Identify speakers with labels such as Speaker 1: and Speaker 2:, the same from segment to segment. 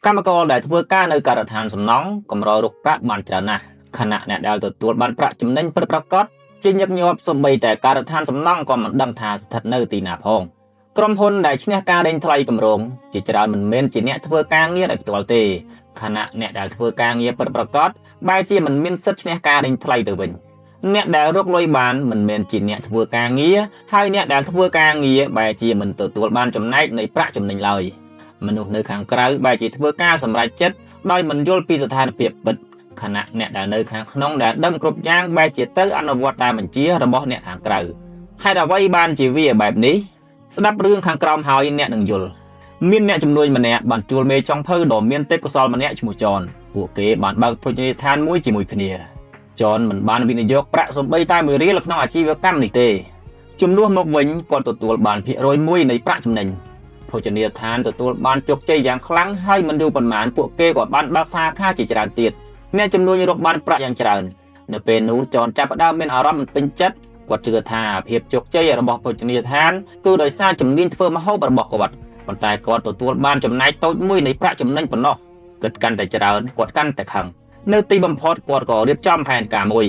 Speaker 1: កម្មករដែលធ្វើការនៅការដ្ឋានសំណង់កម្ររកប្រាក់បានច្រើនណាស់ខណៈអ្នកដែលទទួលបានប្រាក់ចំណេញពិតប្រាកដជាញឹកញាប់សូម្បីតែការដ្ឋានសំណង់ក៏មិនដឹងថាស្ថិតនៅទីណាផងក្រុមហ៊ុនដែលឈ្នះការដេញថ្លៃគម្រោងជាច្រើនមិនមែនជាអ្នកធ្វើការងារដោយផ្ទាល់ទេខណៈអ្នកដែលធ្វើការងារពិតប្រាកដបែរជាមិនមានសិទ្ធិឈ្នះការដេញថ្លៃទៅវិញអ្នកដែលរកលុយបានមិនមែនជាអ្នកធ្វើការងារហើយអ្នកដែលធ្វើការងារបែរជាមិនទទួលបានចំណែកនៃប្រាក់ចំណេញឡើយមនុស្សនៅខាងក្រៅបែរជាធ្វើការសម្រេចចិត្តដោយមិនយល់ពីស្ថានភាពពិតខណៈអ្នកដែលនៅខាងក្នុងដែលដឹងគ្រប់យ៉ាងបែរជាត្រូវអនុវត្តតាមបញ្ជារបស់អ្នកខាងក្រៅហេតុអ្វីបានជាវាបែបនេះស្ដាប់រឿងខាងក្រោមហើយអ្នកនឹងយល់មានអ្នកជំនួញម្នាក់បានជួលមេចុងភៅដ៏មានទេពកោសល្យម្នាក់ឈ្មោះចនពួកគេបានបើកភោជនីយដ្ឋានមួយជាមួយគ្នាចនមិនបានវិនិយោគប្រាក់សូម្បីតែមួយរៀលក្នុងអាជីវកម្មនេះទេជំនួសមកវិញគាត់ទទួលបានភាគរយមួយនៃប្រាក់ចំណេញភោជនីយដ្ឋានទទួលបានជោគជ័យយ៉ាងខ្លាំងហើយមិនយូរប៉ុន្មានពួកគេក៏បានបើកសាខាជាច្រើនទៀតអ្នកជំនួញរកបានប្រាក់យ៉ាងច្រើននៅពេលនោះចនចាប់ផ្ដើមមានអារម្មណ៍មិនពេញចិត្តគាត់ជឿថាភាពជោគជ័យរបស់ភោជនីយដ្ឋានគឺដោយសារជំនាញធ្វើម្ហូបរបស់គាត់ប៉ុន្តែគាត់ទទួលបានចំណែកតូចមួយនៃប្រាក់ចំណេញប៉ុណ្ណោះគិតកាន់តែច្រើនគាត់កាន់តែខឹងនៅទីបំផុតគាត់ក៏រៀបចំផែនការមួយ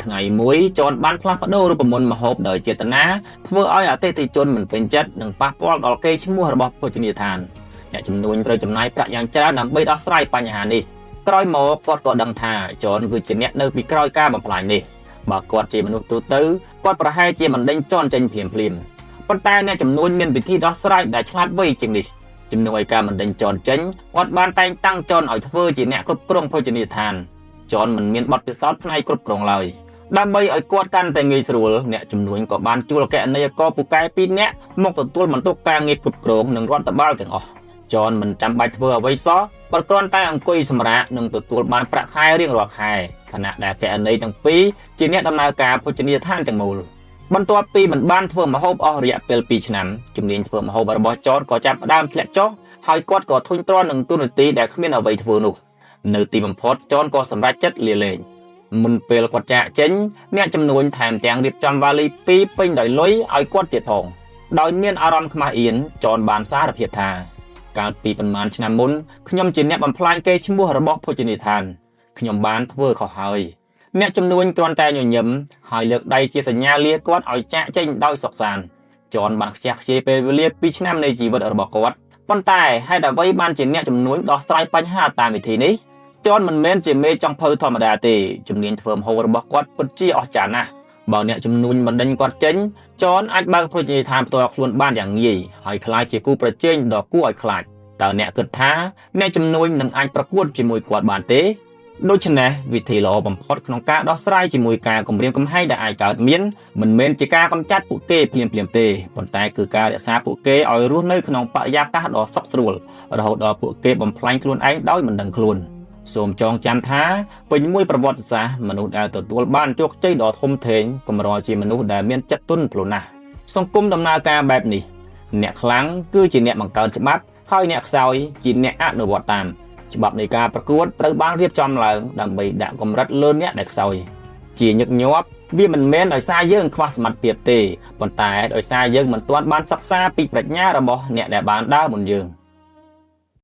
Speaker 1: ថ្ងៃមួយចនបានផ្លាស់ប្ដូររូបមន្តម្ហូបដោយចេតនាធ្វើឲ្យអតិថិជនមិនពេញចិត្តនិងប៉ះពាល់ដល់កេរ្តិ៍ឈ្មោះរបស់ភោជនីយដ្ឋានអ្នកជំនួញត្រូវចំណាយប្រាក់យ៉ាងច្រើនដើម្បីដោះស្រាយបញ្ហានេះក្រោយមកគាត់ក៏ដឹងថាចនគឺជាអ្នកនៅពីក្រោយការបំផ្លាញនេះបើគាត់ជាមនុស្សទូទៅគាត់ប្រហែលជាមិនដេញចនចេញភ្លាមភ្លាមប៉ុន្តែអ្នកជំនួញមានវិធីដោះស្រាយដែលឆ្លាតវៃជាងនេះជំនួសឲ្យការបណ្ដេញចនចេញគាត់បានតែងតាំងចនឲ្យធ្វើជាអ្នកគ្រប់គ្រងភោជនីយដ្ឋានចនមិនមានបទពិសោធន៍ផ្នែកគ្រប់គ្រងឡើយដើម្បីឲ្យគាត់កាន់តែងាយស្រួលអ្នកជំនួញក៏បានជួលគណនេយ្យករពូកែ2នាក់មកទទួលបន្ទុកការងារគ្រប់គ្រងនិងរដ្ឋបាលទាំងអស់ចនមិនចាំបាច់ធ្វើអ្វីសោះគាត់គ្រាន់តែអង្គុយសម្រាកនិងទទួលបានប្រាក់ខែរៀងរាល់ខែខណៈដែលគណនេយ្យទាំងពីរជាអ្នកដំណើរការភោជនីយដ្ឋានទាំងមូលបន្ទាប់ពីមិនបានធ្វើម្ហូបអស់រយៈពេល2ឆ្នាំជំនាញធ្វើម្ហូបរបស់ចនក៏ចាប់ផ្ដើមធ្លាក់ចុះហើយគាត់ក៏ធុញទ្រាន់នឹងតួនាទីដែលគ្មានអ្វីធ្វើនោះនៅទីបំផុតចនក៏សម្រេចចិត្តលាលែងមុនពេលគាត់ចាកចេញអ្នកជំនួញថែមទាំងរៀបចំវ៉ាលីពីរពេញដោយលុយឲ្យគាត់ទៀតផងដោយមានអារម្មណ៍ខ្មាស់អៀនចនបានសារភាពថាកាលពីប្រមាណឆ្នាំមុនខ្ញុំជាអ្នកបំផ្លាញកេរ្តិ៍ឈ្មោះរបស់ភោជនីយដ្ឋានខ្ញុំបានធ្វើខុសហើយអ្នកជំនួញគ្រាន់តែញញឹមហើយលើកដៃជាសញ្ញាលាគាត់ឲ្យចាកចេញដោយសុខសាន្តចនបានខ្ជះខ្ជាយពេលវេលា2ឆ្នាំនៃជីវិតរបស់គាត់ប៉ុន្តែហេតុអ្វីបានជាអ្នកជំនួញដោះស្រាយបញ្ហាតាមវិធីនេះចនមិនមែនជាមេចុងភៅធម្មតាទេជំនាញធ្វើម្ហូបរបស់គាត់ពិតជាអស្ចារ្យណាស់បើអ្នកជំនួញមិនដេញគាត់ចេញចនអាចបើកភោជនីយដ្ឋានផ្ទាល់ខ្លួនបានយ៉ាងងាយហើយក្លាយជាគូប្រជែងដ៏គួរឲ្យខ្លាចតើអ្នកគិតថាអ្នកជំនួញនឹងអាចប្រកួតជាមួយគាត់បានទេដូច្នេះវិធីល្អបំផុតក្នុងការដោះស្រាយជាមួយការគំរាមកំហែងដែលអាចកើតមានមិនមែនជាការកម្ចាត់ពួកគេភ្លាមៗទេប៉ុន្តែគឺការរក្សាពួកគេឲ្យរស់នៅក្នុងបរិយាកាសដ៏សុខស្រួលរហូតដល់ពួកគេបំផ្លាញខ្លួនឯងដោយមិនដឹងខ្លួនសូមចងចាំថាពេញមួយប្រវត្តិសាស្ត្រមនុស្សដែលទទួលបានជោគជ័យដ៏ធំធេងកម្រជាមនុស្សដែលមានចិត្តទន់ភ្លន់ណាស់សង្គមដំណើរការបែបនេះអ្នកខ្លាំងគឺជាអ្នកបង្កើតច្បាប់ហើយអ្នកខ្សោយជាអ្នកអនុវត្តតាមច្បាប់នៃការប្រកួតត្រូវបានរៀបចំឡើងដើម្បីដាក់កម្រិតលើអ្នកដែលខ្សោយជាញឹកញាប់វាមិនមែនដោយសារយើងខ្វះសមត្ថភាពទេប៉ុន្តែដោយសារយើងមិនទាន់បានសិក្សាពីប្រាជ្ញារបស់អ្នកដែលបានដើរមុនយើង។